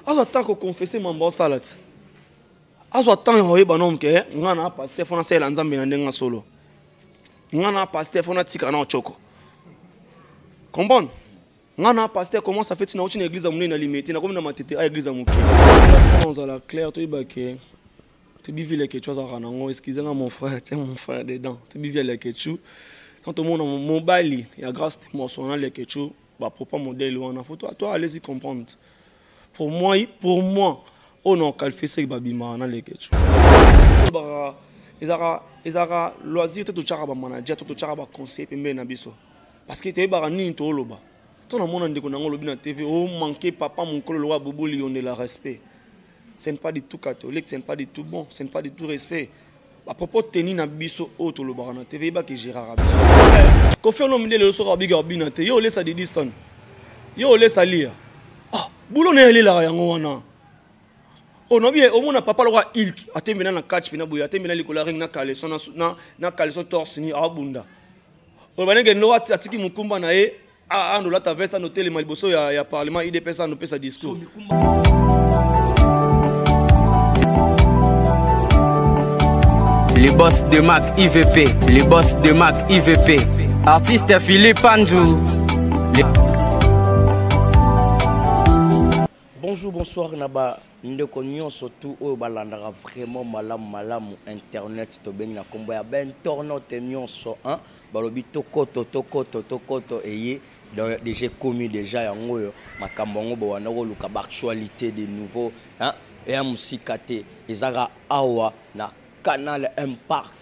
Azwa temps ko confesser mambo osala ti. Azwa temps ya koyeba nom ke nga na pasteur fona salela Nzambe na ndenge solo. Nga na pasteur fona tika na ochoko. Comprendre? Nga na pasteur comment ça fait tina uti na église ya munene na limete na komi na matete a église ya moke. Ozala clair toyeba ke toyebi vie Leketchou azalaka nango excusez nga mon frère tiens mon frère dedans toyebi vie Leketchou quand omona mobali ya grâce te morceau na Leketchou ba propos modèle wana faut toi toi allez y comprendre pour moi pour moi oyo na qualifier seki babimaka na Leketchou tolobaka ezalaka ezalaka loisir te totyaka bamanager to totyaka baconseiller pembeni na biso parce que toyebaka nini tooloba to namona ndeko nango olobi na tv o manque papa mokolo lokola bobo liyondela respect. Ce n'est pas du tout catholique, ce n'est pas du tout bon, ce n'est pas du tout respect. À propos teni na biso oyo tolobaka na TV yebaki gérard biso. Koffi Olomide lelo soki abika obina te, yo olesa Didi Stone. Yo olesa lia. Ah, boulot na ye elelaka yango wana. Oh non bien, omona papa lokola Hulk atembena na catch pena boye, atembena likolo ya ring na caleçon na na, na caleçon torse ni abunda. Oyo banenge no atiki mokumba na ye Ah, ando lata veste ando telema liboso ya, ya parlement idps ando pesa discours. Le boss de Mac IVP, le boss de Mac IVP, artiste Philippe Andou. Le... Bonjour, bonsoir naba ndeko nyonso tout oyo balandaka vraiment malamu malamu internet tobengi na kombo ya ba internaute nyonso hein balobi tokoto tokoto tokoto eye donc déjà ekomi déjà yango oyo makambo yango bobanda koluka baactualité de nouveau hein eya mosika te ezaka awa na canal impact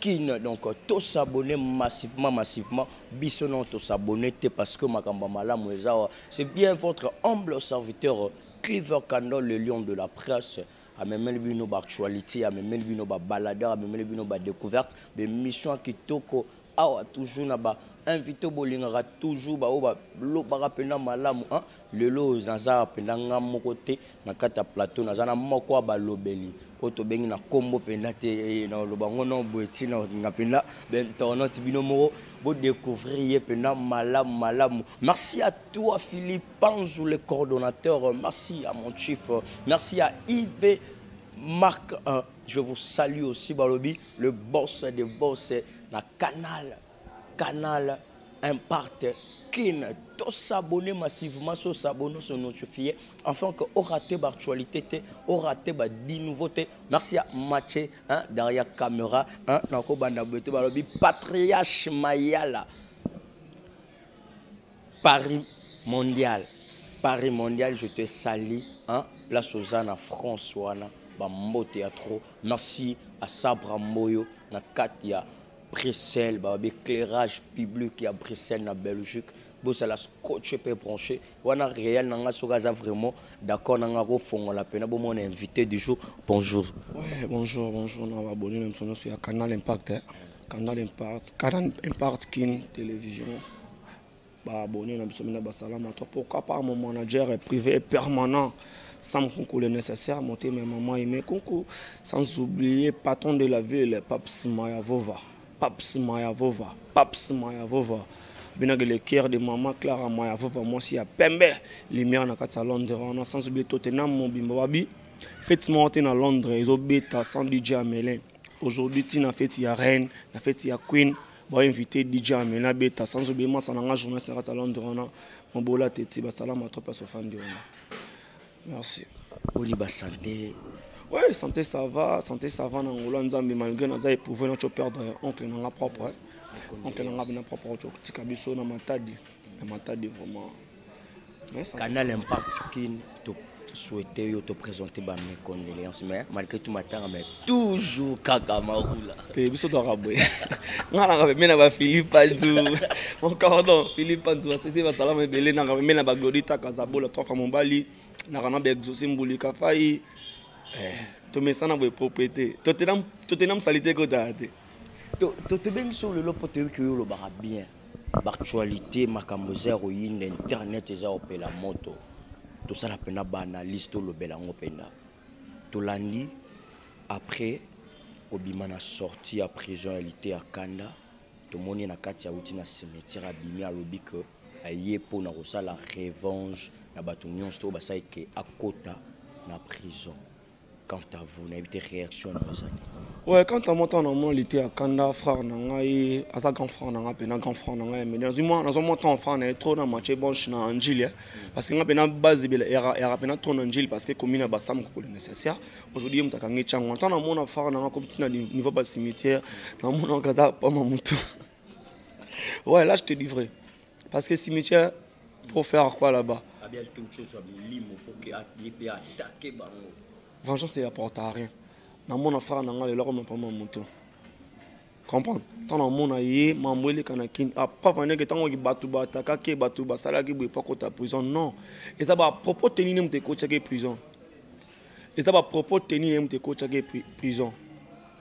kin donc tosabonne massivement massivement biso non tosabonne te parce que makambo ya malamu eza awa. C'est bien votre humble serviteur Cliver Kandol, le lion de la presse. Amemeli bino ba actualité, amemeli bino ba baladeur, amemeli bino ba découverte, ba émission kitoko awa toujours na ba invité bolingaka toujours ba oyo balobaka mpenza malamu hein? Lelo naza mpenza nga moko te na kati ya plateau, naza na moko ya balobeli oyo tobengi na kombo mpenza te, na koloba ngo no boye ntina nga mpenza ba internaute bino moko bo découvrir ye mpenza malamu malamu. Merci à toi Philippe Panzu le coordonnateur, merci à mon chief, merci à Yves Marc, je vous salue aussi balobi le boss des boss na canal, canal Impact Kin. Tous s'abonner massivement, so s'abonner, se notifier afin que au raté ba actualité te, au raté ba dix nouveautés. Merci à Mathieu, hein, derrière caméra, hein, nako banda beto balobi Patriarche Mayala. Paris mondial, Paris mondial, je te salue, hein, place aux na France wana, ba mbote ya trop. Merci à Sabra Moyo na kati ya Bruxelles, ba éclairage public ya Bruxelles na Belgique. Bozala scotché pe branché wana réel na nga soki aza vraiment d'accord na nga kofongola pena bomona invité du jour. Bonjour. Ouais, bonjour, bonjour na ba abonné na biso nyonso ya Canal Impact, hein. Canal Impact, Canal Impact Kin Télévision. Ba abonné na biso mina basalama toi pourquoi pas mon manager est privé et permanent Sam Kunku le nécessaire monter mes maman aimé Kunku, sans oublier patron de la ville Paps Mayavova, Paps Mayavova, Paps Mayavova. Binage le cœur de maman Clara Mayavova moi si ya pembe lumière na kati ya Londres wana, sans oublier Tottenham mobimba babi fête moko te na Londres ezobeta sans DJ Amelin. Aujourd'hui tina fête ya reine na fête ya queen ba invité DJ Amelin abeta, sans oublier masa na nga journaliste na kati ya Londres wana Mobola Teti basalama trop place ofandi wana. Merci. Boni ba santé? Ouais, santé ça va, santé ça va na ngolo Nzambe malgré naza éprouvé na perdre oncle na nga propre. Oncle na nga bina propre tika biso na Matadi, na Matadi vraiment. Mais santé, Canal Impact Kin to souhaiter yo te présenter ba mes condoléances mais malgré tout matanga mais toujours kaka marula. Pe biso to raboye. Nga na rabe mena ba Philippe Panzu. Mon cordon Philippe Panzu asese ba salama ebele na rabe mena ba Glodita Kazabola trois fois mobali na rana ba exaucé mbuli kafai. To mesana boye propriété. Tottenham Tottenham salité kota te. To to to bengi so lelo po to ki yo lobaka bien. Ba actualité makambo eza koyinda internet eza kopela moto. Tosala pena ba analyse tolobela yango pena. Tolandi après kobima na sortie ya prison ya lite ya Kanda, tomoni na kati ya uti na cimetière abimi alobi que aye pona kosala revanche Na bato nyonso to basali ke akota na prison. Quant à vous, nayebi te réaction na yo ezali. Ouais, quant à moi, ntango namona lite ya kanda, frère na ngai aza grand frère na ngai mpena, grand frère na ngai, mais nazwi mwa, nazwa mwa temps frère na ye trop na match bonche na Njili, parce que nga mpena base yaka mpena trop na Njili, parce que commune ya Basam kokolo nécessaire. Aujourd'hui ye moto akangi ntango, ntango namona frère na ngai komi ntina niveau ba cimetière, namona kaza pama motu. Ouais, là je te dis vrai, parce que cimetière, pour faire quoi là-bas? Vengeance apporte à rien. Namona frère na ngai lelo akoma pama moto, comprendre? Ntango namona ye mambo eleka na Kini, preuve ndenge ntango bato batakaki, bato basalaki boye po akota prison. Non, eza bapropos teni nde moto ekotiaki prison, eza bapropos teni nde moto ekotiaki prison.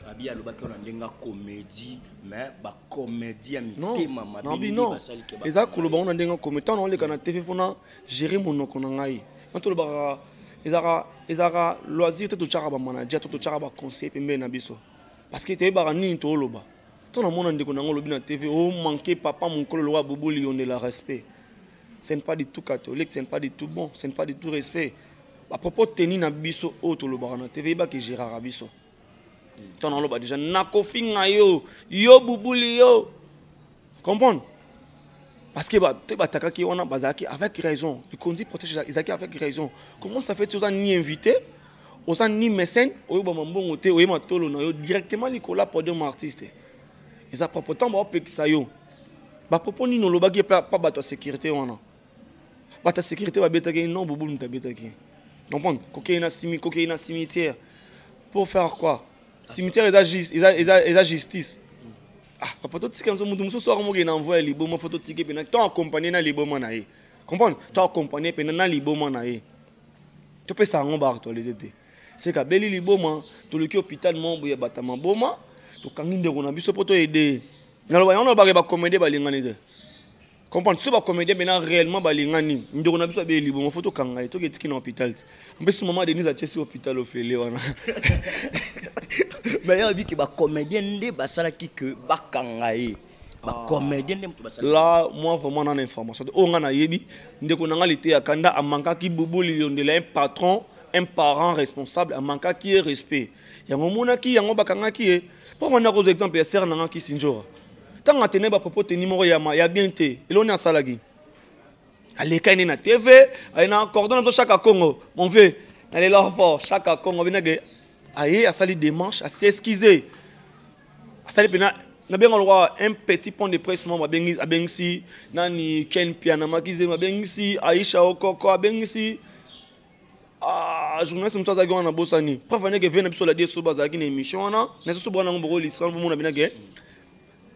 Abi alobaki wana ndenge comédie, mais bacomédie ya mitema mabe. Non, eza koloba ngo na ndenge comédie. Ntango naoleka na TV mpona gérer monoko na ngai, tolobaka, ezalaka loisir te. Totyaka bamanager to totyaka baconseiller pembeni na biso, parce que toyebaka nini tooloba. To namona ndeko nango olobi na TV omanke papa mokolo lokola Boboli Yondela respect, ce n'est pas du tout catholique, ce n'est pas du tout bon, ce n'est pas du tout respect. Bapropos teni na biso oyo tolobaka na TV, yebaka egéraka biso. To naloba déjà, nakofinga yo, yo Bubuli, yo comprendre, parce que te batakaki wana, bazalaki avec raison. Likonzi protège ezalaki avec raison. Comment ça fait oza ni invité, oza ni mécène, oyobama mbongo te, oyema tolo na yo directement likolo ya podium artiste? Eza propre. Ntango baopekisa yo, bapropos nini olobaki pa bato ya sécurité wana? Bato ya sécurité babetaki? Non, Bubulu moto abetaki, comprendre? Kokei na cimetière pour faire quoi? Cimetière eza justice? Ah papa, totika nso motu mosusu akomokende na envoi ya liboma. Fo totiki mpena to accompagne na liboma na ye, comprendre? To accompagne mpena na liboma na ye, topesa yango baactualité te. Seke abeli liboma, toluki hôpital moko boye, bato maboma, tokangi ndeko na biso mpo toyede ye. Naloba yango, nalobaka, bacomédie balingani te, comprendre? So bacomédien mpena réellement balingani, ndeko na biso abeli liboma, fo tokanga ye, toki etiki na hôpital te. Mpesi mama Denise atiesi hôpital ofele wana. Mais yo oyebi ke bacomédien nde basalaki ke bakanga ye, bacomédien nde moto basalaki. Là, moi vraiment nana information te. Oyo nga nayebi, ndeko na nga Liteya Kanda amankaki Bubuli Yondela, un patron, un parent responsable, amankaki ye respect. Yango omonaki yango bakangaki ye. Mpo ngana kozwa exemple ya sere na nga Kisinjora, ntango atene bapropos teni moko ya bien te, eloni asalaki, alekaki nde na TV, aye na cordon na biso Chaka Congo, mon vieux, nalela fort Chaka Congo. Benake aye asali démarche, as'excuse, asali mpena nabenga lokwa un petit point de presse moko. Abengisi nani? Ken Piana Makizema, abengisi Aisha Okoko, abengisi, ah, journaliste mosusu azalaki wana, bosani. Preuve ndenge ve na biso ladi eso bazalaki na émission wana na biso bwana yango bokolisana bomona binake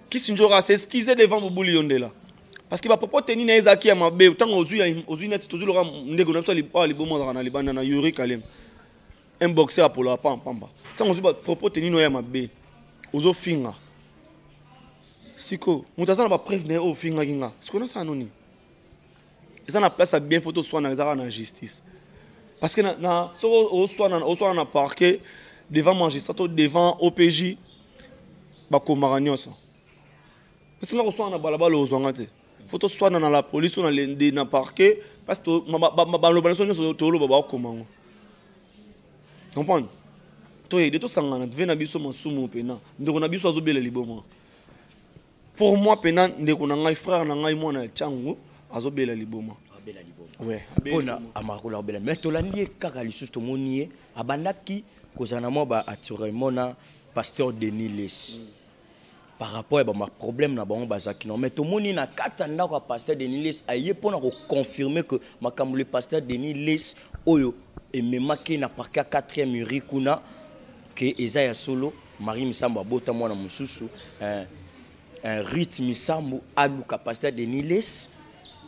Kisi Njoka s'excuse devant Bubuli Yondela, parce que bapropos teni na ye ezalaki ya mabe. Ntango ozwi neti tozwi loka ndeko na biso oyo liboma azalaka na libanda na Yuri Kalem, un boxer apolaka pamba. Ntango ozwi bapropos teni no ya mabe, ozofinga, siko moto aza na bapreuve na ye oyo ofingaki nga, siko nasala noni? Eza na place ya bien, fo toswana, eza kaka na justice, parce que na soki oswana na parquet, devant magistrat to devant OPJ, bakomaka nyonso. Esinga koswana na balabala, ozwanga te. Fo toswana na la police to na parquet, parce que baloba nyonso nyonso toloba, bakokoma yango, comprendre? Toyede tosangana ve na biso masumu mpena ndeko na biso azobela liboma. Pour moi mpena ndeko na ngai, frère na ngai, mwana ya Ntiango azobela liboma. Abela liboma mpona Amarula abela. Mais tolandi ye kaka lisusu, tomoni ye abandaki kozala na mwa baattirement na pasteur Denis Lesi par rapport ya bamaproblème na bango bazalaki non. Mais tomoni na kati ya ndako ya pasteur Denis Lesi, aye mpona koconfirme que makambo le pasteur Denis Lesi oyo ememaki na parquet ya 4e rue kuna ke eza ya solo. Marie Misambo abota mwana mosusu, Ruth Misambo. Aluka pasteur Denis Lesi,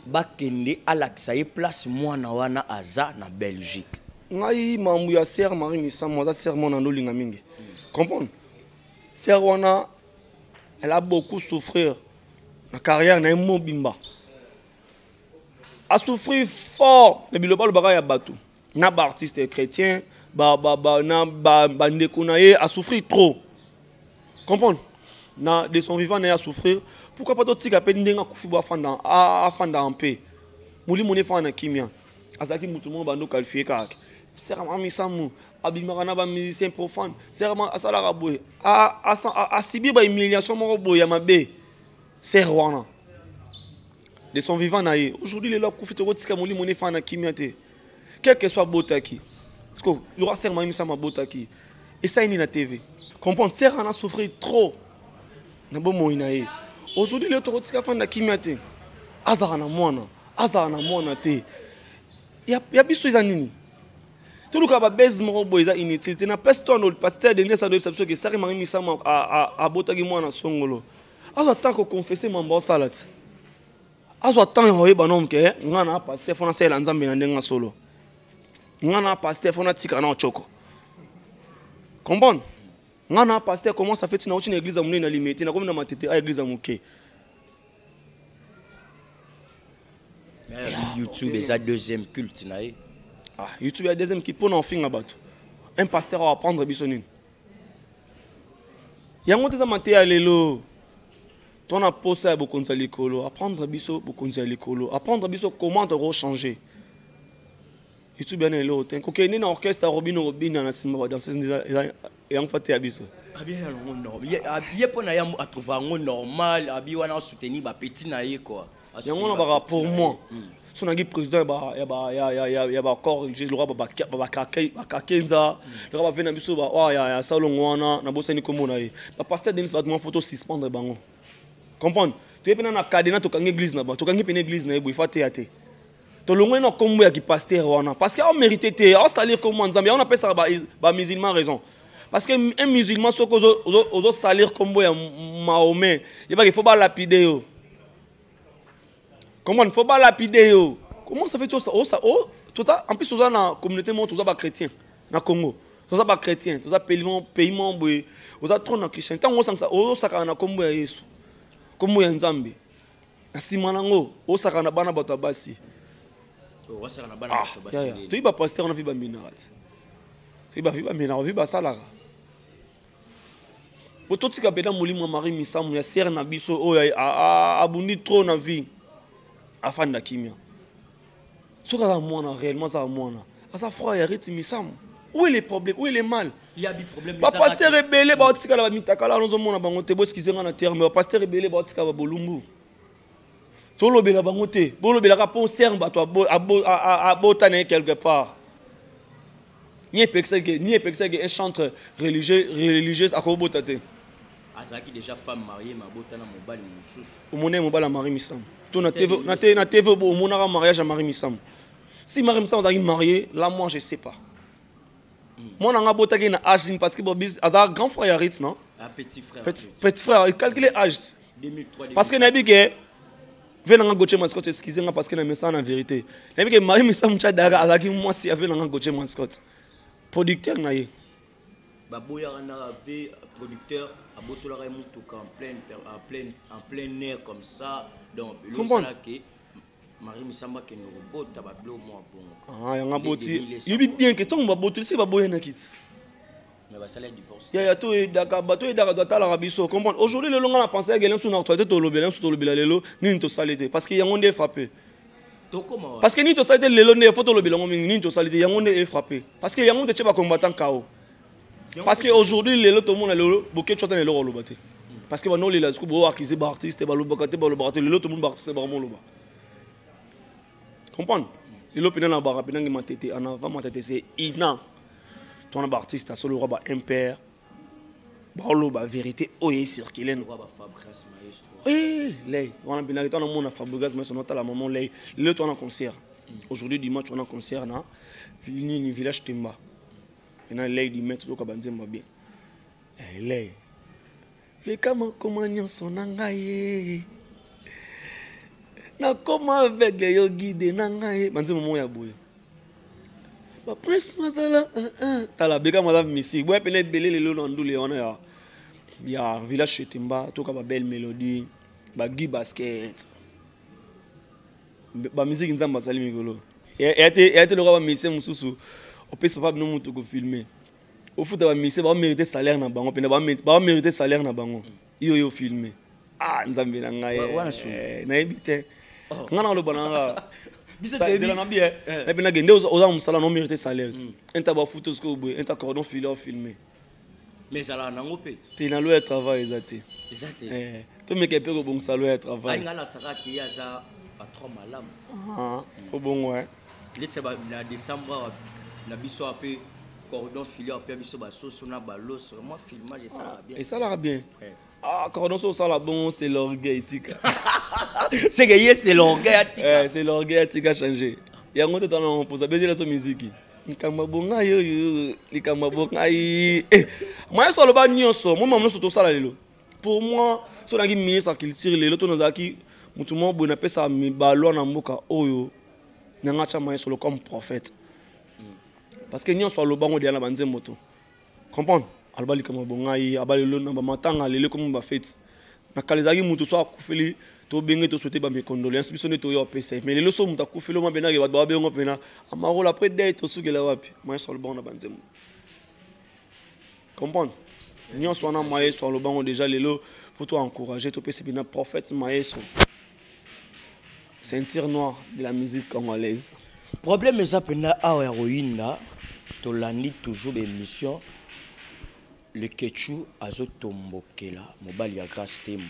bakende alakisa ye place mwana wana aza na Belgique. Ngai mambo ya sœur Marie Misambo, aza sœur mwana ndolinga mingi, comprendre? Sœur wana, elle a beaucoup souffrir na carrière na ye mobimba, asouffrir fort na biloba alobaka ya bato na baartiste chrétien na bandeko na ye. Asouffrir trop, comprendre? Na de son vivant na ye asouffrir. Pourquoi pas totika mpe ndenge akufi bo afanda, afanda en paix, molimo ne efanda na kimia. Azalaki mutu moko bando qualifié kaka. Sœur Marie Misamu abimaka na ba musicien profane. Sœur asalaka boye. A subir ba humiliation moko boye ya mabe. Sœur wana. De son vivant na ye. Aujourd'hui lelo akufi tokotika molimo ne fana kimia te. Quel que soit botaki. Parce que le roi Sœur Marie Misamu abotaki. Esali nini na TV? Comprendre, sœur en a souffert trop. Na bomoi na ye. Aujourd'hui lelo tokotika fanda kimia te. Azala na mwana, azala na mwana te. Ya, ya biso eza nini? Toluka ba base moko boye eza inutile te. Na place to ando pasteur Denis ando yebisa biso ke Sœur Marie Misamu abotaki mwana songolo. Azwa temps ko confesser mambo osala te. Azwa temps ya koyeba nom ke nga na pasteur fona salela Nzambe na ndenge solo. Nga na pasteur fona tika na choko. Comprendre? Nga na pasteur comment ça fait na uti na église ya monene na limete na komi na matete a église ya moke. YouTube eza deuxième culte na ye. Ah, YouTube ya deuxième culte pona ofinga bato. Un pasteur a apprendre biso nini? Yango te eza mateya lelo. To na posa ya bokonzi ya likolo, apprendre biso bokonzi ya likolo, apprendre biso comment toko changer. YouTube ya lelo te. Kokende na orchestre Robino Robina na sima ba danseuse eza yango fa te ya biso. Abi yango normal. Abi ye pona ya a trouver yango normal, abi wana soutenir ba petit na ye quoi. Yango na baka pour moi. So nangi président ya ba ya ya ya ya ba corps religieux le ba ba ba kakenza le ba vena biso ba oh ya ya salongo wana na bosani kombo na ye. Ba pasteur Denis ba tuma photo suspendre bango. Comprendre? Tu pena na cadenas to kangi église na ba, to kangi pena église na ye bo ifate ya te. Tolongoli na kombo ya ki pasteur wana parce que a mérité te, a salir kombo Nzambe, on appelle ça ba ba musulman raison. Parce que un musulman soko ozo ozo ozo salir kombo ya Mahomet, il va qu'il faut ba lapider yo. Comment il faut ba lapider yo? Comment ça fait ça? Oh ça oh tout ça en plus oza na communauté mo toza ba chrétien na Congo. Toza ba chrétien, toza pays pays mo boye. Oza trop na chrétien. Tango osangisa ozo saka na kombo ya Yesu. Kombo ya Nzambe. Na nsima nango osaka na bana bato ya basi. Toyi ba pasteur wana vi baminaka ti. Toyi ba vi baminaka, vi basalaka. Po totika mpenza molimo ya Marie Misamu ya sœur na biso oyo abundi trop na vie. Afanda kimia. Soki aza mwana réellement aza mwana. Aza frère ya Ruth Misamu. Où est le problème? Où est le mal? Il y a des problèmes. Ba pasteur ebele ba otikala ba mitakala nzo mona bango te boskize nga na terme. Ba pasteur ebele ba otikala ba bolumbu. Tolobela bango te. Bolobela ka pon serre bato abota na quelque part. Ni epekisaki, ni epekisaki un chantre religieux religieuse akobota te. Azalaki déjà femme mariée mais abota na mobali mosusu. Omona mobali ya Marie Misamu. To na TV na TV na TV omonaka mariage ya Marie Misamu. Si Marie Misamu azalaki mariée, là moi je sais pas. Moi nanga botaki na âge parce que Bobis aza grand frère ya Ritz, non? Un petit frère. Petit, petit frère, il calcule âge. 2003. Parce que nabi ke ve nanga Gauthier Mascotte, excusez moi parce que na message en vérité. Nabi ke Marie Misamu Tchadara azalaki mwasi ya ve nanga Gauthier Mascotte. Producteur na ye. Baboyaka na ve producteur abotolaka ye motuka en pleine en pleine en plein air comme ça. Donc Comprendre? ke Marie Misamu akende kobota ba bilo mwa bongo. Ah, yanga boti. Yebi bien que tongo babotoli se baboya na kiti. Mais basala divorce. Ya ya to edaka bato edaka doit talaka biso. Comprendre? Aujourd'hui lelo nga na penser que lensu na actualité to lobela lensu to lobela lelo nini to salite parce que yango nde frappé. Tokoma wa. Parce que nini to salite lelo nde faut to lobela ngo mingi nini to salite yango nde est frappé. Parce que yango nde che ba combattant KO. Parce que aujourd'hui lelo to mona lelo boke chota lelo loba te. Parce que ba no lela bo accuser ba artiste ba loba te ba loba te lelo to mona ba artiste ba mo loba. Comprendre? Lelo pena na ba pena ngi matete en avant matete c'est ina. Ton ba artiste solo ba impair. Ba loba vérité oye circuler no. Ba Fabrice Maestro. Eh lei wana pena to na mona Fabrice Maestro nota la maman lei lelo to na concert. Aujourd'hui dimanche on a concert na nini village Temba. Pena lei di mettre to ka banzemba bien. Eh lei. Le kama koma nyonso na ngai. Na koma avec yo guide na ngai. Banzemba moya boye. Ba prince mazala tala beka madame Missi. Boya pena ebele lelo na ndule wana ya ya village Temba toka ba belle mélodie ba Guy Basket. Ba musique nzamba sali mikolo. Ya te ya te loka ba Missi mususu. Opesi papa bino mutu ko filmer. Ofuta ba Missi ba mériter salaire na bango pena ba ba mériter salaire na bango. Yo yo filmer. Ah nzambe na ngai. Wana sou. Nayebi te. Oh. Nga na loba na nga. Nzela na bien epe nake nde oza mosala no mérite salaire inta bafuta sikoyo boye, inta cordon filé ofilme. Mais ezalaka nango mpe. Te, na loi ya travail eza te. Eza te. Tomeka mpe kobongisa loi ya travail. Ngai nasaka te, ye aza patron malamu. Fo bongo. Neti na décembre awa na biso awa mpe, cordon filé awa mpe biso basoso na baloso, mwa filmage esalaka bien. Esalaka bien. Ah, cordon so osala bongo, c'est l'orgueil, tika. C'est que ye, c'est l'orgueil, atika. Eh, c'est l'orgueil, atika, changer yango te. Tana mposa bezela so miziki, likambo bongai oyo, likambo bongai moyen so aloba nyonso, moma nyonso tosala lelo. Pour moi, so nazalaki ministre ya culture lelo to nazalaki motu moko boye napesaka balwa na mboka oyo, nanga atya moyen solo comme prophète, parce que nyonso alobango deya na banzembo. To comprendre, aloba likambo bongai aba lelo na bamatanga, lelo komi bafete. Na kala ezalaki motu so akufeli, tobenge, tosouhaite bames condoléances, biso nde toya opesa. Mais lelo so moto akufeli, oma mpenake bato babengo mpena amarola. Après deuil, tosukela wapi? Moyen so alobango na banzembo, comprendre nyonso wana, Mayeso alobango déjà. Lelo faut to encourager, topesa mpena prophète Mayeso, ceinture noire de la musique congolaise. Problème eza mpenza awa ya koyinda. Tolandi toujours baémission, Lekechu azotombokela mobali ya Grâce Tembo,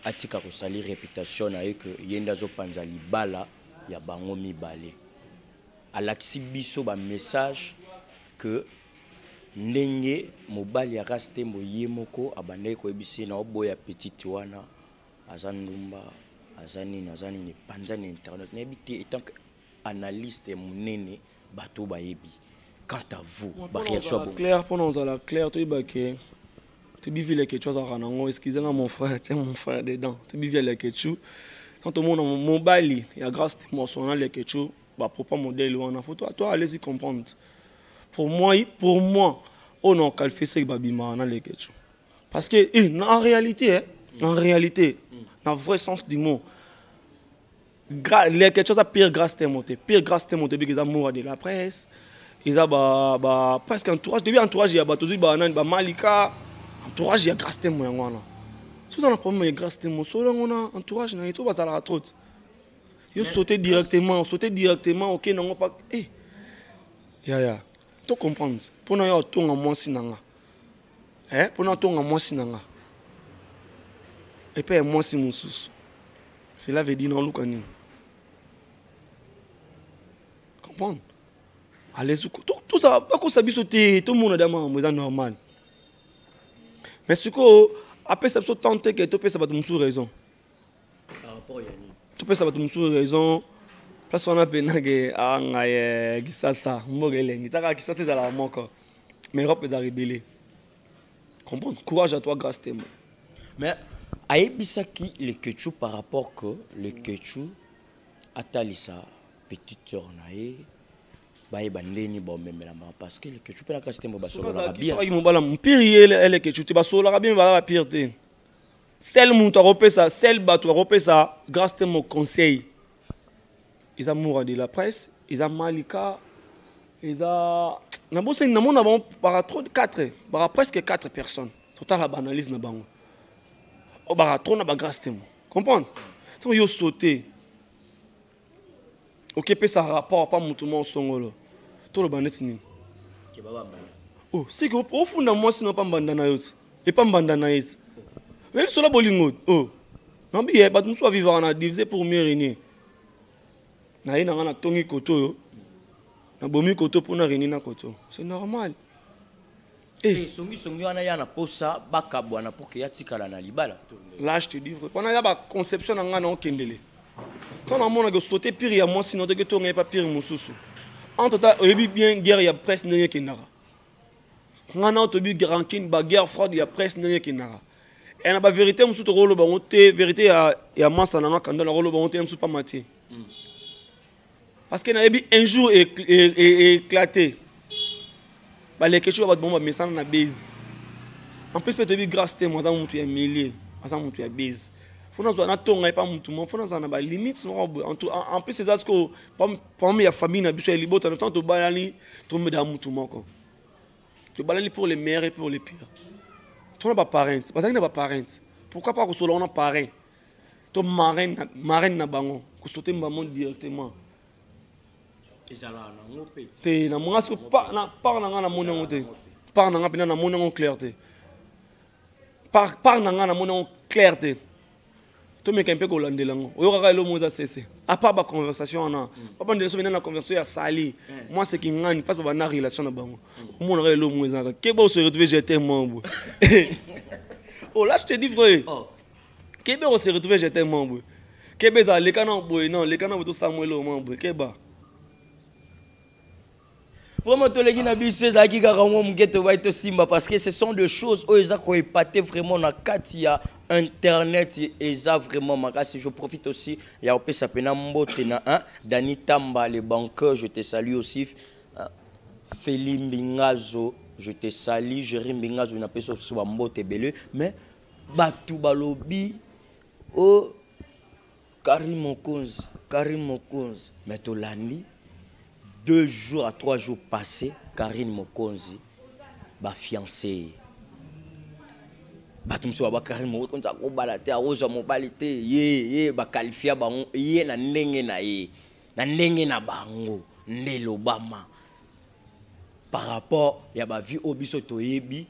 atika kosali réputation na ye ke ye nde azopanza libala ya bango mibale. Alakisi biso bamessage ke ndenge mobali ya Grâce Tembo ye moko abandaki koyebisa ye na oboya petite wana, aza ndumba, aza nini, aza nini, epanza na internet. Nayebi te, etant que analyste monene, bato bayebi, quant à vous, baréaction ya bongo? Clair, mpona ozala clair, toyeba ke toyebi vie Lekechu azalaka nango. Excusez nga, mon frère, tiens, mon frère dedans, toyebi vie Lekechu. Quand omona mobali ya Grâce Tembo na Lekechu, bapropos modèle wana, faut toi, toi, allez-y comprendre. Pour moi, oyo na oqualifie seki babimaka na Lekechu, parce que en réalité, en réalité, na vrai sens du mot, Lekechu aza pire Grâce Temo te. Pire Grâce Temo te, biki eza moura de la presse, eza ba presque entourage, toyebi entourage ya bato, ozwi banani, bamalika, entourage ya Grâce Temo yango wana. So oza na problème ya Grâce Temo, solo yango na entourage na ye to bazalaka trop te. Yo sauter directement, sauter directement, okende yango pa yaya, to comprendre. Mpona yo atonga mwasi na nga, mpona atonga mwasi na nga epai ya mwasi mosusu, cela veut dire naoluka nini? Comprendre, allez, tozala bakosa biso te, tomona da makambo eza normal. Mais sikoyo apesa biso temps te ke topesa bato mosusu raison. Par rapport ya nini? Topesa bato mosusu raison, place wana mpena ke angai Kisasa, mboka elengi taka. Kisasa ezalaka moko, mais Europe ezalaka ebele. Comprendre, courage à toi, Grâce Temo. Mais ayebisaki Lekechu par rapport que Lekechu atalisa petite sœur na ye, bayeba ndeni baomemelama, parce que Lekechu mpe na Grâce Tembo basololaka bien. Soki mobala mpire ye Elekechu te, basololaka bien, baza bapire te. Sel moto akopesa, sel bato akopesa Grâce Temo conseil eza moura de la presse, eza Malika, eza nabosani, namona bango baka trop 4, baka presque 4 personnes. Totala baanalyse na bango oyo baka trop na bagrâce Temo. Comprendre, ntango yo saute, okepesa rapport pa motu moko songolo, toloba neti nini? Ke babambana. Oh, seke ofunda mwasi na epa mbanda na yo ti, epa mbanda na ye ti oyeli sola bolingo. Oh, nabi ye, bato mosusu bavivaka na diviser pour mieux régner. Na ye na nga natongi koto oyo, nabomi koto mpona régner na koto, c'est normal. Eh. Songisongi wana ya na posa bakabwana pour ke ya tikala na libala. Là, je te dis vrai, wana ya baconception na ngai na okendele ntango namonaki osote pire ya mwasi na toki tonga ye pa pire mosusu. Entre temps, oyebi bien guerre ya presse ndenge ekendaka. Ngai na toyebi rancune, baguerre froide ya presse ndenge ekendaka. E na bavérité mosusu tokoloba yango te, vérité ya masa na nga kanda, nakoloba yango te na mosusu pamba te, parce que nayebi un jour éclaté balekeci oyo bato bango bamesana na base. En plus mpe toyebi Grâce te, aza motu ya milie, aza motu ya base. Fo nazwa natonga ye pa motu mo, fo nazala na balimite moko boye. En plus eza sikoyo problème ya famille na biso ya libota. Na ntango tobalani, tomedaka motu moko, tobalani pour le meilleur et pour le pire. Tona baparent bazalaki na baparent, pourquoi pas kosola wana parrain to marraine na bango, kosote bango directement. Ezalaka nango mpe te. Na monga siko na part na nga, namoni yango te. Part na nga mpena, namoni yango clair te. Part na nga, namoni yango clair te. Tomeka mpe kolandela yango. Oyokaka elo mo eza sese, à part baconversation wana, babandela so bena na conversation ya sali mwasi kingani, mpasi babanda relation na bango. Omonaka elo mo ezalaka keba, ose retrouve jeté mwa boye. Oh là, je te dis vrai. Oh. Kebe, ose retrouve jeté mwa boye. Kebe, ezala leka na boye, non, leka na boye, tosala mwa elo mwa boye, keba. Vraiment, toleki na biso, ezalaki kaka mwa moke tobai tosimba, parce que ce sont des choses oyo eza koépater vraiment na kati ya internet. Eza vraiment makasi. Je profite aussi ya kopesa mpena mbote na un Dani Tamba le banqueur, je te salue aussi, hein, Feli Mbingazo, je te salue, Jerry Mbingazo, napesa biso bambote ebele. Mais bato balobi o Karim Mokonzi, Karim Mokonzi, mais tolandi 2 jours à 3 jours passés, Karine Mokonzi bafiancé ye. Bato mosusu baba Karine Mokonzi akobala te, akozwa mobali te. Ye baqualifier bango ye na ndenge na ye, na ndenge na bango nde elobama par rapport ya bavie oyo biso toyebi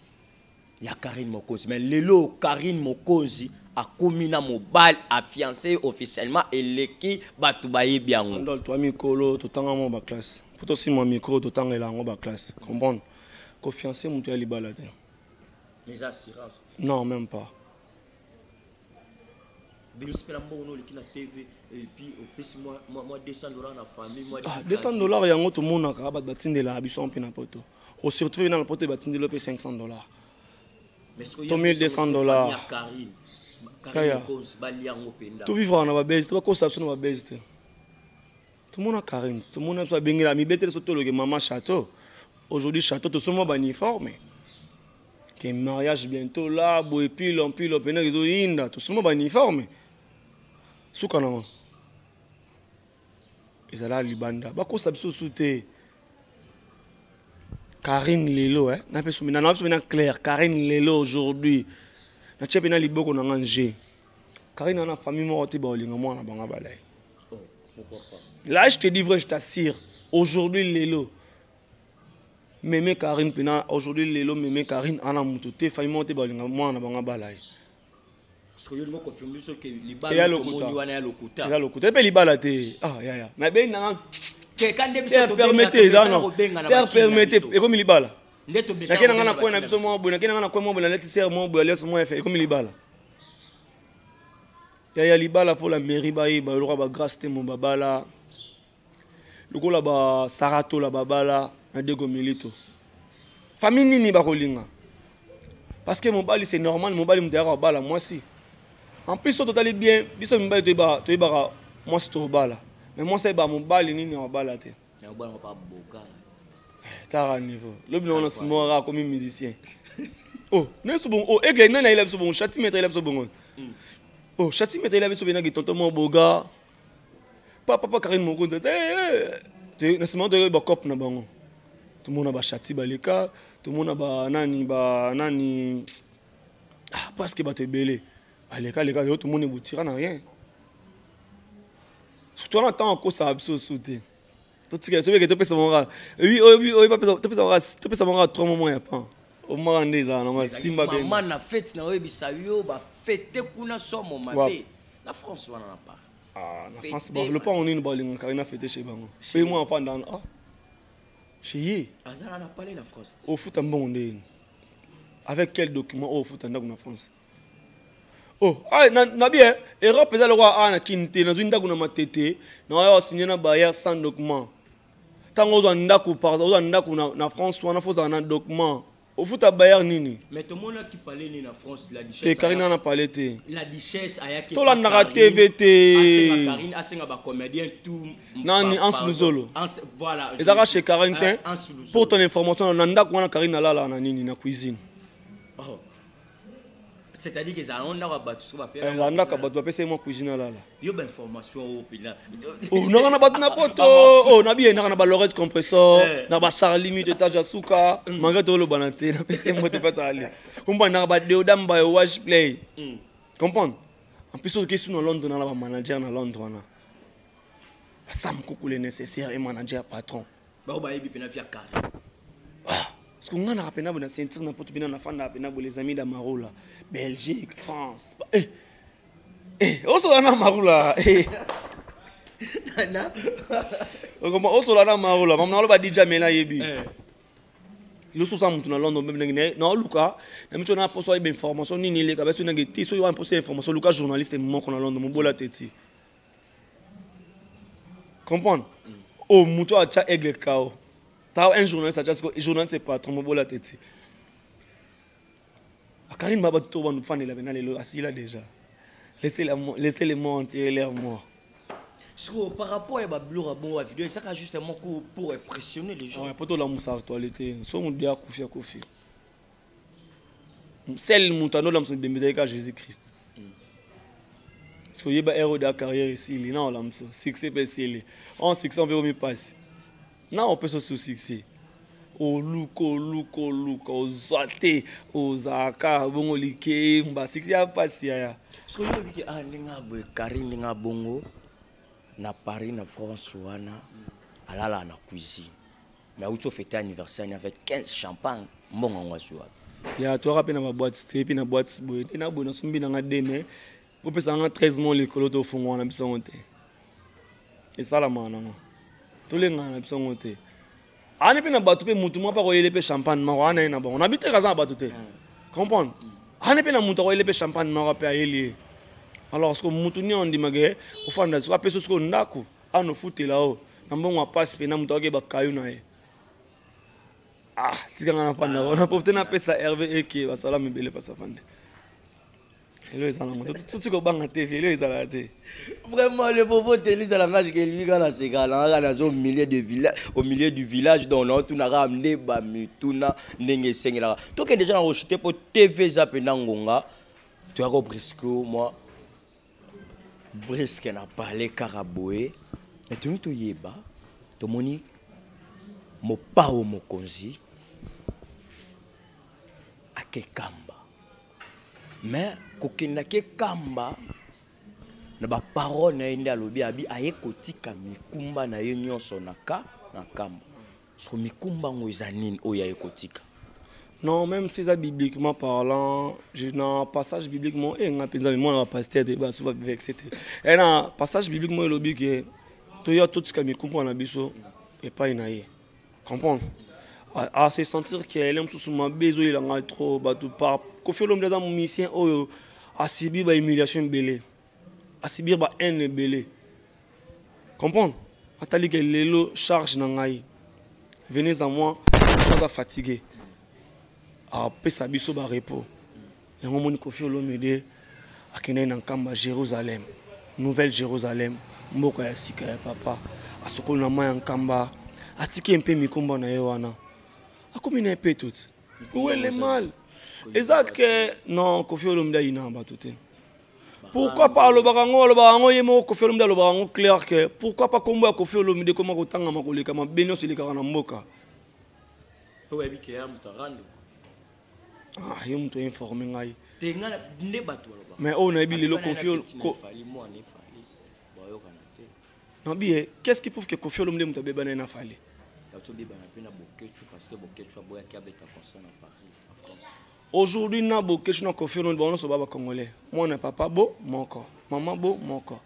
ya Karine Mokonzi. Mais lelo Karine Mokonzi akomi na mobali, afiancé officiellement, eleki, bato bayebi yango. Andol, toi mikolo totanga mwa baclasse po tosimba micro, totangela yango baclasse. Comprendre, kofiance moto ya libala te. Mais assurance. Non, même pas. Bimisi mpe na mbongo no oleki na TV et puis opesi mwa 200 $ na famille mwa. Ah, 200 $ yango tomonaka bato batindelaka biso mpe na poto. Osurtout na poto, batindeli mpe 500 $. To 1200 $. Karine. Kaya. Balia yango mpenza. Tovivre na babese te, bakosa biso na babese te. Tomona Karine, tomona biso abengela mibetele so toloke mama chateau. Aujourd'hui chateau, tosomba bauniforme ke mariage bientôt là boye, pilo mpilo mpena ezoyinda, tosomba bauniforme. Suka nango ezala libanda, bakosa biso su te. Karine lelo, eh, napesa mina na biso mina clair. Karine lelo, aujourd'hui, natie mpe na liboko na nga nge Karine ana famille moko te baolinga mwana bango balai. Oh, pourquoi pas? Là, je te dis vrai, je t'assure, aujourd'hui lelo meme Karine mpena, aujourd'hui lelo meme Karine ana moto te, famille moko te baolinga mwana bango balai. Parce que yo lingo confirme biso ke Eya libala lokuta. tomoni wana ya lokuta. Eza lokuta mpe libala te. Ah yaya, nabengi nanga. Teka nde biso. Ser permettez, eza non, ser permettez, ekomi libala. Nde Nake nanga na kwe na biso mwa boye, nake nanga na kwe mwa boye, naleti ser mwa boye, alias mwa efe, ekomi libala. Yaya, libala fo la mairie bayeba, lokola bagrâce te mo babala, lokola basaratola babala na Dego Milito. Famille nini bakolinga? Parce que mobali, c'est normal, mobali moto ayaka kobala mwasi. En plus, so totali bien, biso mibali toyebaka mwasi tobala, mais mwasi ayebaka mobali nini akobala te. Tara niveau lobi nango na nsima kaka akomi musicien. Oh, nyonso bongo. Oh, Aigle nani ayela biso bongo? Chati maître ayela biso bongo. Oh, Chati maître ayela biso benaki tonton mo boga papa papa Karine Mokonzi. Na nsima toyeba bacope na bango, tomona bachati baleka, tomona banani banani. Ah, parce que bato ebele baleka leka yo, tomoni ebutira na rien. Surtout wana ntango akosaka biso su te. Totikala soki eke topesa bango kaka, topesa bango kaka 3 mois ya pan omaka nde ezala nango simba. Mama na fete na oyebisa yo, bafete kuna somo mabe na France wana na Paris. Ah, na France lopango nini balingaka na fete chez bango mpe mwa afanda ah chez ye. Azala na palais na France. Ofuta mbongo ndeni? Avec quel document oyo ofuta ndako na France? Oh, ah, na bien Europe eza lokola awa na Kini te. Nazwi ndako na Matete, na oyo osigné na bailleur sans document. Ntango ozwa ndako, par ozwa ndako na France wana, fo ozala na document. Ofuta bailleur nini? Mais tomonaki palais ni na France, la duchesse. Te, Karine na palais te. La duchesse ayaki. Tolandaka TV te. Karine asenga bacomédien tout. Nani, Anse Luzolo? Voilà. Ezalaka chez Karine te. Pour ton information, na ndako wana Karine alala na nini, na cuisine. Oh. C'est-à-dire que ezala ndako ya bato soki bapesa, ezala ndako ya bato, bapesa ye mwa cuisine alala. Yo bainformation oyo mpena. Oh, naka na bato na poto. Oh, nabi naka na balores compressor, na bacharli mito étage ya suka, malgré tolobana te. Napesa ye moto epasa ale comprendre, naka badeodam bayo wash play comprendre. En plus, ozoki su na Londres, na bamanager na Londres wana. Sam Kuku le nécessaire et manager patron. Bao bayebi pena via carré. Ah, parce que ngana pena bona ceinture na poto bina na fanda pena bo les amis d'Amaroula, Belgique, France. Eh. Eh, osola na Maroula. Eh. Na. Okoma osola na Maroula, maman na ba DJ mela yebi. Eh. Yo sosa mutu na London meme ndenge na oluka na micho na poso ayeba information nini eleka basi ndenge ti soki wana poso information luka journaliste moko na London mobola te ti comprendre. Oh, mutu atya aigle kao ta un journaliste atya siko journaliste patron mobola te ti Karine baba to bandu fandela bena lelo asila déjà. Laissez la laissez les morts enterrer leurs morts. So, par rapport à babiloko ya bongo, bavideo ezaka justement pour impressionner les gens. Ouais, po tolamusa actualité so moto akufi akufi sel moto anolamusa mibembe ezalaki kaka Jésus Christ. Parce que oyeba ere oyo carrière esili na olamusa succès mpe esili en succès mpe omi mpasi na opesa osu succès oluka oluka oluka ozwa te ozalaka bongo likemba succès ya mpasi yaya. Soki oyo obiki ah ndenge aboye Karine ndenge abongo na Paris na France wana alala na cuisine mais auti ofete anniversaire ni avec 15 champagne mbongo yango azwi wapi? Ya toyaka mpe na baboite te mpe na boite boye nde na boye nasombi nanga de mais opesa nanga 13 mois likolo tofungwana na biso yango te esalamaka nango tolengana na biso yango te ani mpe na bato mpe motu moko mpe akoyele mpe champagne moko ana ye na bango nabi te kaza na bato te comprendre ani mpe na motu akoyele mpe champagne moko mpe ayeli ye. Alors siko motu nini ondimaka ofanda siko apesa siko ndako ano futela o na mbongo ya pasi mpe na motu akokeba kayu na ye. Ah, tikanga na panda wana po te napesa Hervé eke basala mibele pasa fande. Elo ezala ngo toti kobanga te elo ezala te. Vraiment le bobo tenise à langage que lui kana seka na kana zo milieu de village au milieu du village donc on tuna ka nde ba mituna ndenge sengela. Toke déjà na rechuter po TV za pe na ngonga. Tu as brisque moi brisque na parler karaboé mais tu to yeba to moni mopao mokonzi akekamba mais kokenda ke kamba na ba parole na ye nde alobi abi aye kotika mikumba na ye nyonso na ka na kamba. Siko mikumba ngo eza nini oyo aye kotika? Non, même si ça bibliquement parlant, je na passage bibliquement eh nga penza moi na pasteur de ba soba vexé te. Et na passage bibliquement elobi ke to ya totika mikumba na biso epai na ye. Comprendre? À se sentir qu'elle aime sous ma bezo il en a trop bato par Koffi Olomide aza musicien oyo a subir ba humiliation belé. A subir ba haine belé. Comprendre? Atali ke lelo charge na ngai. Venez à moi, je fatigué. A pesa biso ba repos. Yango moni Koffi Olomide akendaki na nkamba Jérusalem, Nouvelle Jérusalem, mboka ya sika ya papa. Asokoli na mai ya nkamba, atiki mpe mikumba na ye wana. Akomi na ye pe tout. Où est le mal? Eza ke non Koffi Olomide ayina na bato te. Pourquoi pas alobaka yango, alobaka yango ye moko Koffi Olomide alobaka yango clair que pourquoi pas kombo ya Koffi Olomide koma kotangama koleka mabe nyonso elekaka na mboka. Po oyebi ke ya moto arando. Ah, yo moto informé ngai. Te nga nde bato balobaka. Mais oyo nayebi lelo Koffi Ol- Petit na Fally, mwana Fally, bayokana te. Nabi, eh, qu'est-ce qui prouve que Koffi Olomide moto abebana ye na Fally? Auti obebana mpe na Boketshu parce que Boketshu aboyaki abeta concert na Paris, na France. Aujourd'hui, na Boketshu na Koffi Olomide, bango nyonso ba ba Congolais. Mwana papa bo moko, mama bo moko.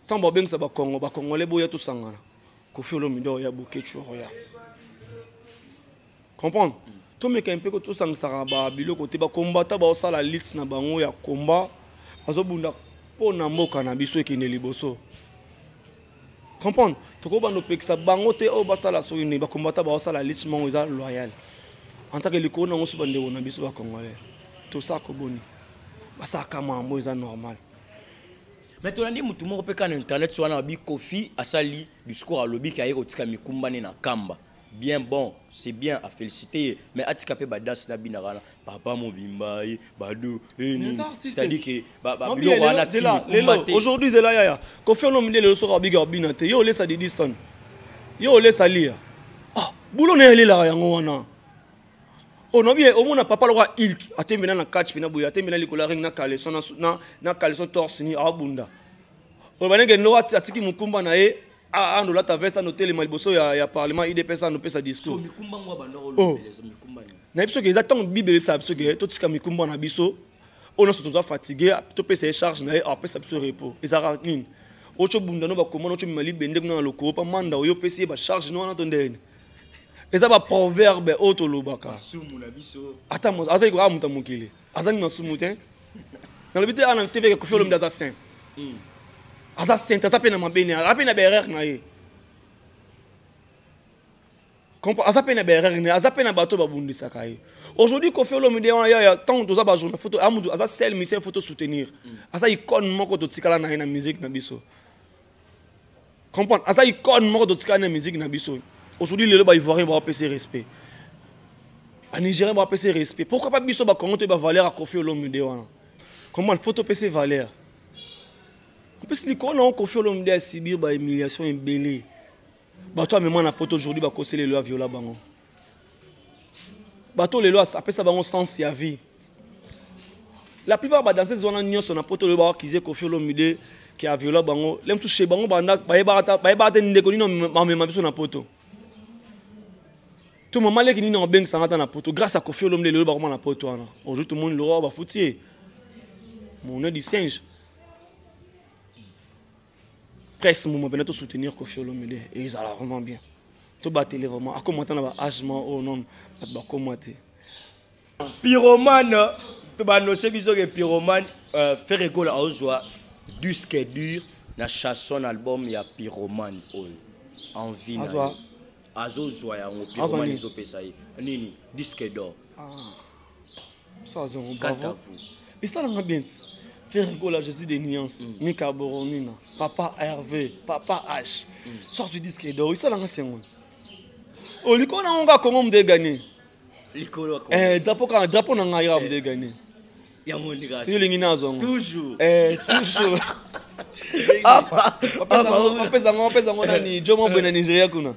Tant ba bengisa ba Congo, ba Congolais boya tosangana. Koffi Olomide oya Boketshu oya. Comprendre? Tomeka mpe ko tosangisaka ba biloko te, ba combattant ba osala lutte na bango ya combat, bazobunda mpo na mboka na biso ekende liboso. Comprendre? Tokobanda opekisa bango te oyo basala soki nini, ba combattant ba osala lutte moko eza loyal. En tant que likolo nango so bandeko na biso ba Congolais, tosaka boni? Basaka mambo eza normal. Mais tolandi mutu moko mpe kaka na internet wana abi Koffi asali discours alobi ke aye kotika mikumba ne na kamba. Bien bon, c'est bien à féliciter, mais atika pe ba danse na bina wana papa mobimba ye bado eh, nini. Mais artiste, C'est-à-dire que ba ba Non, biloko bien, wana lelo, tiki lelo, mikumba lelo, te. Aujourd'hui c'est là yaya. Koffi Olomide lelo soka biga bina te. Yo olesa Didi Stone. Yo olesa lia. Ah, boulot na elela yango wana. Oh non bien, omona papa lokwa ilk atembena na catch pina boye, atembena likolo ring na caleçon na na, na caleçon torse ni abunda. Oh banenge no atiki mukumba na ye. Ando lata veste, ando telema liboso ya parlement UDPS, ando pesa discours. Oh. Na biso ke eza ntango Bible ebisa biso ke totika mikumba na biso oyo nyonso toza fatigue, topesa ye charge na ye, apesa biso repos. Ezalaka nini? Oyo bunda no bakoma no mema libende kuna na lokolo pa manda oyo opesi ye bacharge no wana to ndeni. Eza baproverbe oyo tolobaka. Ata ata moto ya mokili azangi masumu te. Nalobi te ana te Koffi Olomide aza saint. Aza saint, aza mpe na mabe, aza mpe na baerreur na ye. Aza mpe na baerreur na ye, aza mpe na bato babundisaka ye. Aujourd'hui Koffi Olomide wana ya ntango toza bajournal photo, amutu aza seul musicien faut soutenir. Aza icône moko totikala na ye na musique na biso. Comprendre? Aza icône moko totikala na musique na biso. Aujourd'hui lelo ba Ivoirien bapesa respect. Banigérien bapesa respect. Pourquoi pas biso bakongo toyeba valeur ya Koffi Olomide wana? Comment faut topesa valeur? En plus likolo nango Koffi Olomide asubir bahumiliation ebele. Bato amema na poto aujourd'hui bakoseli lelo aviola bango. Bato lelo apesa bango sens ya vie. La plupart badanseuse wana nyonso na poto lelo bawakize Koffi Olomide ke aviola bango. Le mosusu chez bango bayebaka te ndeko nini bamema biso na poto. To mama leki nini abengisanga ata na poto. Grâce à Koffi Olomide lelo bakoma na poto wana. Aujourd'hui tout le monde le bafuti ye. Monnaie du singe. Presse moment mpena tosoutenir Koffi Olomide et ezala vraiment bien. Tobatele vraiment akoma ata na baage ma oyo non bato bakoma te. Pyromane, tobanose biso ke Pyromane, Ferre Gola aozwa disque dur na chanson album ya Pyromane oyo envie na ye. Azozwa yango Pyromane ezopesa ye nini disque d'or. Ça azongo bravo. Esalanga bien ti. Ferre Gola, Jésus des nuances, Mika Boronina, Papa Hervé, Papa H. Sort du disque d'or, esalanga sengo. Oliko na ngo Congo mde gagné. Likolo. Drapeau ka drapeau na ngai ya mde gagné. Yango ndika. Si olingi nazo yango. Toujours. Toujours. Bapesa ngo, bapesa ngo nani? Jomo Boy na Nigeria kuna.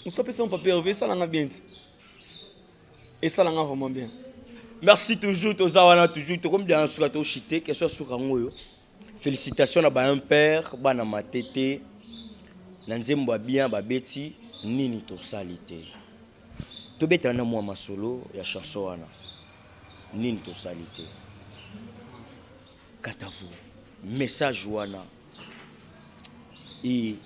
Osapesa ngo Papa Hervé, esalanga bien ti. Esalanga vraiment bien. Merci toujours toza wana toujours tokomi dans suka to chité question suka ngoyo. Félicitations na ba un père bana matete na nzembo ya bien babeti nini tosali te. Tobeta na mwa masolo ya chanson wana. Nini tosali te. Katavu message wana et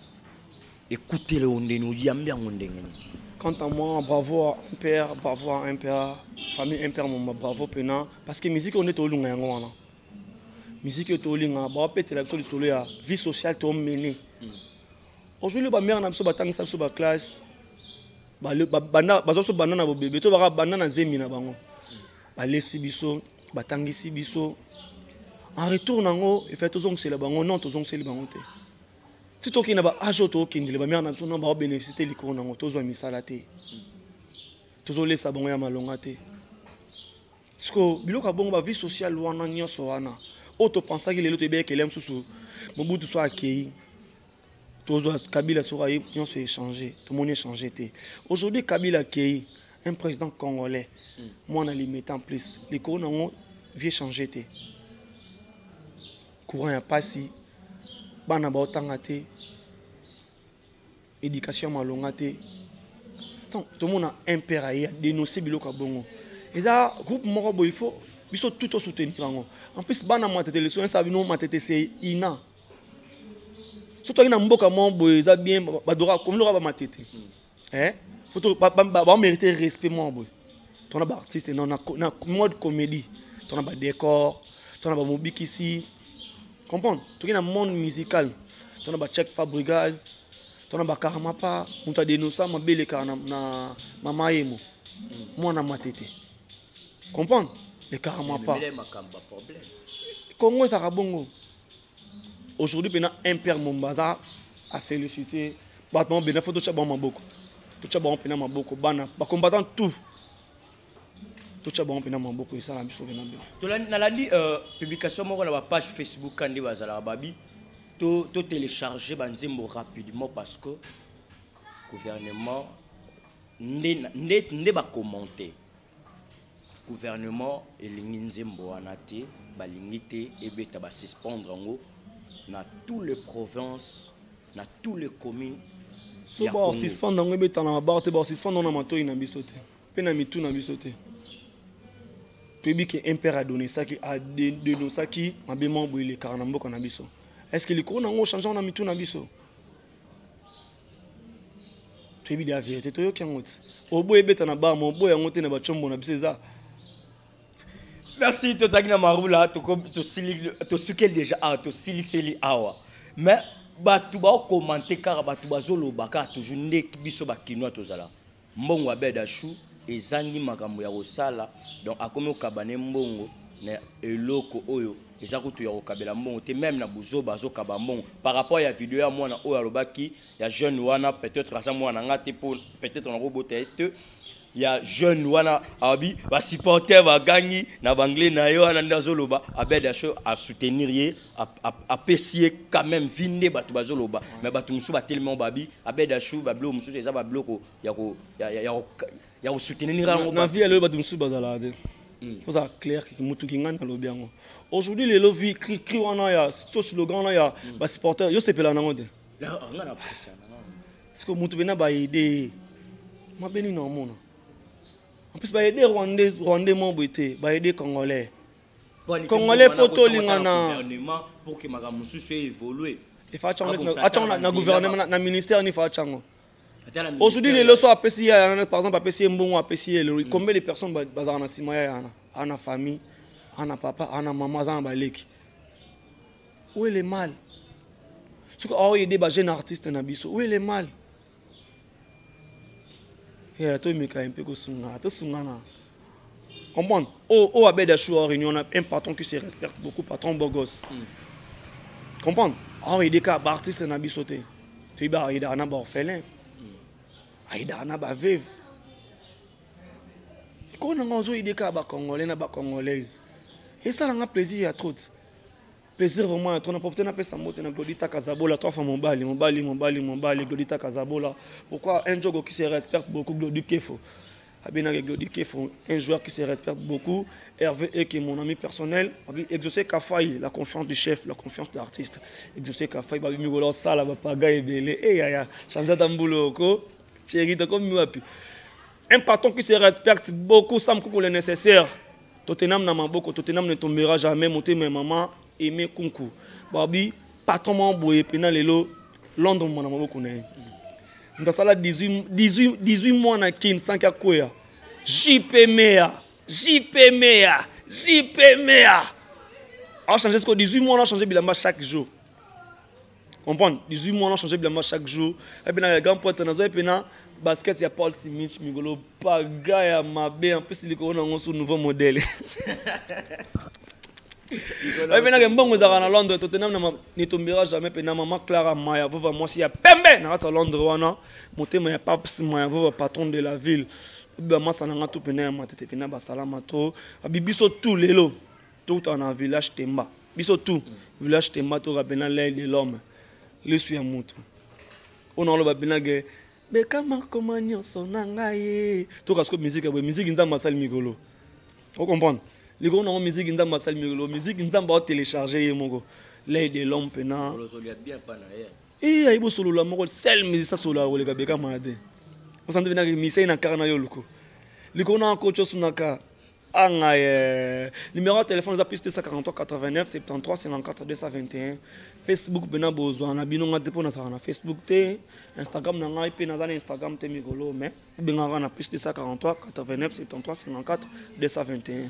écoutez-le ndeni oyambi yango ndenge nini. Quant à moi, bravo à un père, bravo à un père, famille un père, mon bravo pena, parce que musique on est au lunga yango wana. Musique est au lunga, ba péter la solo ya vie sociale to mener. Aujourd'hui ba mère na biso ba tangisa biso ba classe, ba ba bana ba so bana na bébé to ba bana na zemi na bango. Ba lesi biso, ba tangisi biso. En retour nango, il fait tozong la bango, non tozong c'est bango te. Si toki na ba âge to okendele ba mère na biso non ba bénéficier te likolo nango tozwa misala te. Tozolesa bango ya malonga te. Parce que biloko bongo ba vie sociale wana nyonso wana. Oyo topensaki lelo toyebaki kelem susu Mobutu so akei. Tozwa Kabila so aye nyonso échanger, tout le monde échanger te. Aujourd'hui Kabila akei, un président congolais, mwana limité en plus, likolo nango vie changer te. Courant ya pasi, bana baotanga te, éducation malonga te. Donc tout le monde a un père aye dénoncer biloko bongo. Eza groupe moko boye, il faut biso tout soutenir bango. En plus bana matete leso ça bino matete c'est ina. Surtout na mboka mo boye eza bien badora comme le ba matete. Hein? Faut ba ba mériter respect mo boye. Ton ba artiste non na mode comédie, ton ba décor, ton ba mobikisi. Comprendre? Toki na monde musical, ton ba Check Fabregas, ton ba Karamapa, muta dénoncer ma belle na na mama yemo. Mwana matete. Comprendre? Les Karamapa. Congo ça bongo. Aujourd'hui pena un père Mombaza a félicité battement bena photo tcha bon maboko. Tout tcha bon pena maboko bana ba combattant tout. Tout tcha bon pena maboko et ça la biso pena bien. Tolandi nalandi publication moko na ba page Facebook kandi bazala babi to to télécharger ba nzembo rapidement parce que gouvernement nde nde nde ba commenter. Gouvernement elingi nzembo wana te, balingi te ebeta ba suspendre yango na toutes les provinces, na toutes les communes So baosuspendre yango, ebetana mabar te, baosuspendre na matoi na biso te mpe na mitu na biso te. Toyebi ke impere adonesaki, adenosaki mabe moko boye elekaka na mboka na biso. Est ce que likolo nango ochange na mitu na biso? Toyebi de la vérité, toyoki yango ti oboya ebeta na bar, ma oboya yango te na bacombo na biso eza. Merci. Tozalaki na Marula, tosukeli déjà awa, tosiliseli awa, mais bato baokomante kaka, bato bazoloba kaka toujours nde biso bakinois tozala mbongo. Abed Achour ezangi makambo ya kosala, donc akomi okaba ne mbongo na eloko oyo eza kutu ya kokabela mbongo te. Même na buzoba azokaba mbongo par rapport ya video ya mwana oyo alobaki ya jeune wana. Peut-être aza mwana nga te, po peut-être nakobota ye te. Ya jeune wana abi basupporter bagangi na banglais na ye wana nde azoloba Abed Achour asoutenir ye, apesi ye quand même vi nde bato bazoloba. Mais bato mosusu batelemi, babi Abed Achour babiloko mosusu eza babiloko ya kosoutenir yango. Na vie ya lelo, bato mosusu bazalaka te. Ozala clair, motuki ngai nalobi yango aujourd'hui. Lelo vi cri wana ya so slogan wana ya basupporter, yo sepela nango te. Parce que motu mpena baede ye mabe nini omona? En plus baede rwandais, rwandais mo boye te, baede congolais. Congolais faut tolingana. Pour que makambo mosusu évolue. Efa atyango na gouvernement, na ministère ni fa atyango aujourd'hui. Lelo so apesi ye yana, par exemple apesi ye mbongo, apesi ye lelo, combien de personnes bazalaka na nsima ya yana? Ana famille, ana papa, ana mama, aza na baleki. Où est le mal soki aoyede bajeune artiste na biso? Où est le mal? Yeah, tomeka mpe kosunga, tosungana, comprendre. Oh, oh, Abed Achour réunion, un patron qui se respecte beaucoup, patron beau gosse. Comprendre, aoyede ka baartiste na biso te. Toyebi aoyedaka na baorphelin, ayedaka na baveuve. Likolo nanga ozoyede kaka bacongolais na bacongolaise, esalanga plaisir ya trop, plaisir vraiment ya trop. Na profite napesa mbote na Glodita Kazabola, trois fois mobali, mobali, mobali, mobali, Glodita Kazabola. Pourquoi un jogo qui se respecte beaucoup, Glodi Kefo abenaki Glodi Kefo, un joueur qui se respecte beaucoup. Hervé Eke, mon ami personnel, abi Exaucé Kafai, la confiance du chef, la confiance de l'artiste Exaucé Kafai. Babi mikolo osala bapaga ebele e yaya change ata mbula oko chéri tokomi wapi. Un patron qui se respecte beaucoup, Sam Kuku, le nécessaire. Tottenham na maboko, Tottenham ne tombera jamais. Motema ya mama Aimé Kunku, babi patron moko boye mpena lelo Londres mona maboko na ye. Moto asala 18, 18, 18 mois na Kin sans akweya, JP Mea, JP Mea, JP Mea achange siko 18 mois, achange bilamba chaque jour, comprendre? 18 mois achange bilamba chaque jour. Epe na grand pote nazwa epe na basket ya Paul Simich mikolo paga ya mabe. En plus likolo nango su nouveau modèle. Oyebi mbongo ezalaka na Londres. Tottenham na ne tombera jamais. Mpe na mama Clara Maya Vova, mwasi ya pembe na kati ya Londres wana, motema ya Paps Maya Vova, patron de la ville. Bamasa na nga tu pena ya matete pena basalama to abi biso tu lelo tokutaka na village Temba. Biso tu village Temba, toka pena l'œil de l'homme, lisu ya moto oyo naoloba pena ke beka makoma nyonso na ngai. Toka siko musique ya boye, musique Nzambe asali mikolo, ocomprendre? Likolo nango musique Nzambe asali mikolo, musique Nzambe aotélécharge ye moko, l'œil de l'homme pena e ayebi osolola moko. Sel musicien asolola koleka beka maya te. Osante pena misai na kaka na yo luko likolo na coach osunaka anga ye. Numéro ya téléphone eza plus 243 89 73 54 221. Facebook mpena bozwa na bino nga te, mpo nazalaka na Facebook te. Instagram na ngai mpe naza na Instagram te mikolo, mais obengaka na plus 243 89 73 54 221.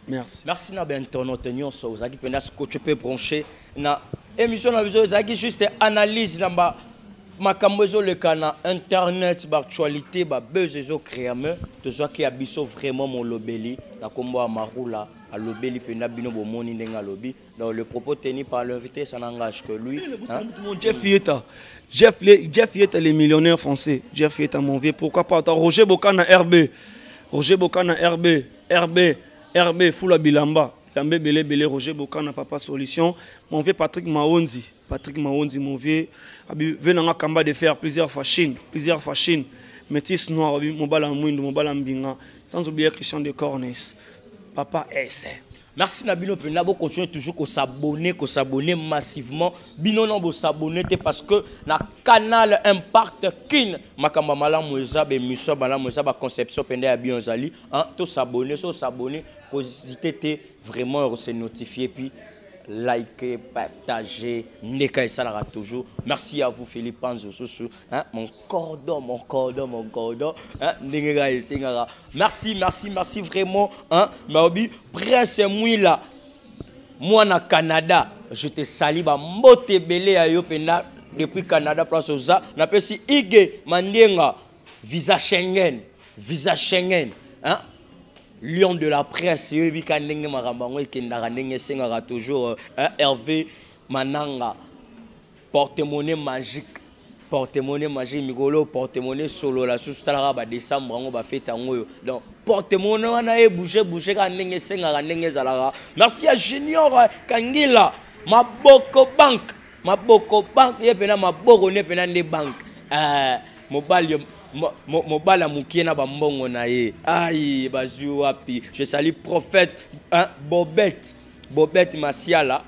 Merci. Merci na bainternaute nyonso ozalaki mpenza scotch mpe branché na émission na biso. Ezalaki juste analyse na ba makambo ezoleka na internet, baactualité, babuzz ezocréame. Tozwaki ya biso vraiment molobeli na nkombo ya Marula, alobeli mpenza bino bomoni ndenge alobi. Donc le propos tenu par l'invité, ça n'engage que lui, hein? Mon Jeff Yeta, Jeff, Jeff Yeta, les millionnaires français, Jeff Yeta, mon vieux, pourquoi pas. Attends, Roger Bokana RB, Roger Bokana RB, RB, RB, Fula Bilamba, Bilamba Bele Bele, Roger Bokana, Papa Solution, mon vieux Patrick Maonzi, Patrick Maonzi, mon vieux, abi venanga Kamba de faire plusieurs fois Chine, plusieurs fois Chine, Métis Noir, abi Mobala Mwindu, Mobala Mbinga, sans oublier Christian de Cornes, Papa S. Merci na bino pena bo continuer toujours ko s'abonner, ko s'abonner massivement. Bino non bo s'abonner te parce que na canal Impact Kin makambo malamu eza be mission malamu eza ba conception penda ya bien zali, hein, to s'abonner, so s'abonner, ko hésiter te vraiment se notifier puis liker, partager, ndeka esalaka toujours. Merci à vous Philippe Panzo Susu, hein, mon cordon, mon cordon, mon cordon, hein, ndenge ka esengaka. Merci, merci, merci vraiment, hein, Maobi Prince Mwila, mwana Canada, je te salue ba mbote belé ya yo penda depuis Canada place oza, napesi Ige Mandenga visa Schengen, visa Schengen, hein. Lion de la presse, yoyebi ka ndenge makambo yango ekendaka ndenge esengaka toujours, hein, Hervé Mananga, porte-monnaie magique, porte-monnaie magique, mikolo porte-monnaie solola susu talaka ba décembre yango ba fête yango oyo. Donc porte-monnaie wana e bouger bouger ka ndenge esengaka ndenge ezalaka. Merci à Junior Kangila, Maboko Bank, Maboko Bank, ye pena maboko ne pena nde bank. Mobali mobala mokie na bambongo na ye. Aïe, bazwi wapi. Je salue prophète, hein, Bobette, Bobette Masiala,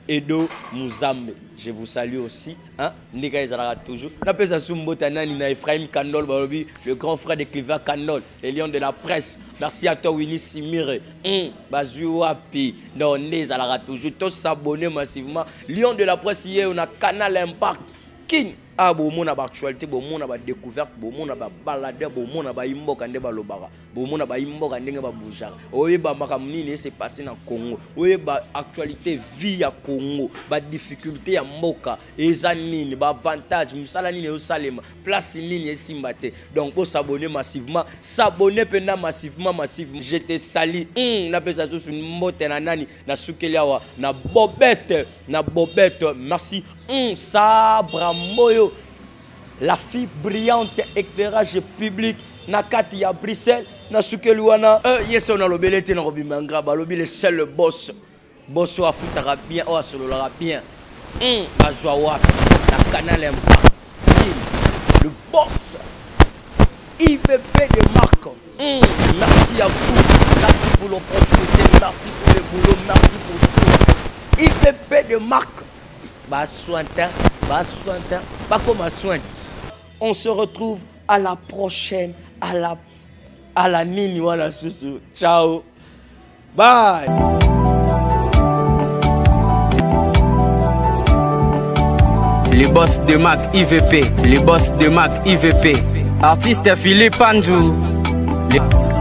Edo Muzambe. Je vous salue aussi, hein, ndeka ezalaka toujours. Napesa su mbota nani na Ephraim Kandol balobi, le grand frère de Cliva Kandol, le lion de la presse. Merci à toi Winnie Simire. Bazwi wapi. Non, nde ezalaka toujours. To s'abonner massivement. Lion de la presse hier on a Canal Impact Kin. Ah, bomona ba actualité, bomona ba découverte, bomona ba baladeur, bomona ba imboka nde balobaka, bomona ba imboka ndenge ba bougeaka. Oyeba makambo nini s'est passé na Congo, oyeba actualité vie ya Congo, ba difficulté ya mboka eza nini, ba avantage, musala nini ezosalema, place nini esimba te. Donc bo s'abonner massivement, s'abonner penda massivement, massivement. Je te salue. Napesa susu mbote na nani na sukeli awa na Bobette, na Bobette. Merci. Sabra Moyo, la fille brillante, éclairage public na kati ya Bruxelles, na sukeli wana. Yeso na lobele te na kobima nga, balobi le seul boss. Boss oyo afutaka bien, oyo asololaka bien. Bazwa wapi na Canal Impact. Le boss IVP de Marc. Merci à vous, merci pour l'opportunité, merci pour le boulot, merci pour tout. IVP de Marc. Ba sointin, ba sointin, ba comme sointe. On se retrouve à la prochaine, à la nini wala susu. Ciao. Bye. Le boss de Mac IVP, le boss de Mac IVP. Artiste Philippe Andjou. Le